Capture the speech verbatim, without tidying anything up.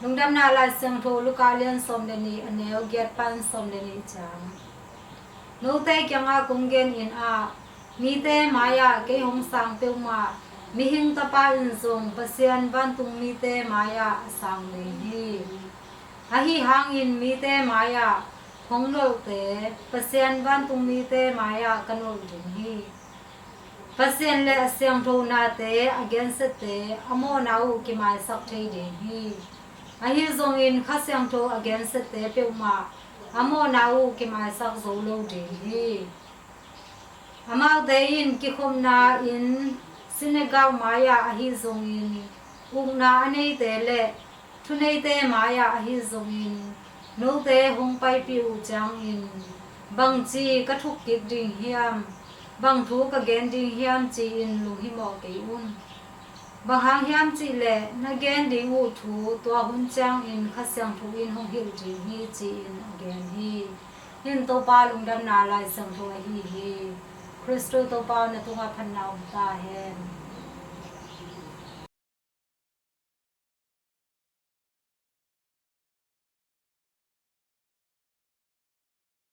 Lungdamna Lai Siangtho Luka lian sawm le nih, a neu giat pan sawm le nih ciang. Note kiangah kong genin ah, mite mai-ah kei hong sang peuhmah, mihing Tapa in zong Pasian vantung mite mai-ah a sang ding hi. Ahi hangin mite mai-ah hong nolhte Pasian vantung mite mai-ah ka nolh ding hi. Pasian le a siangtho nate a gensiate a mawhna uh kimaisak thei ding hi. Ahi zongin Kha Siangtho a gensiate peuhmah a mawhna uh kimaisak zo lo ding hi. Amaute in kikhopna inn, synagogue mai-ah ahi zongin, ukna a neite le thuneite mai-ah ahi zongin, note hong paipih uh ciangin, bangci ka thuk kik ding hiam, bang thu ka gen ding hiam ci-in lunghimawh kei un. Bang hang hiam cih leh na gen ding uh thu tua hun ciangin Kha Siangtho in hong hilh ding hi, ci-in a gen hi. Hih in Topa Lungdamna Lai Siangtho ahi hi. Khristu Topa aw, na tungah phatna om ta hen.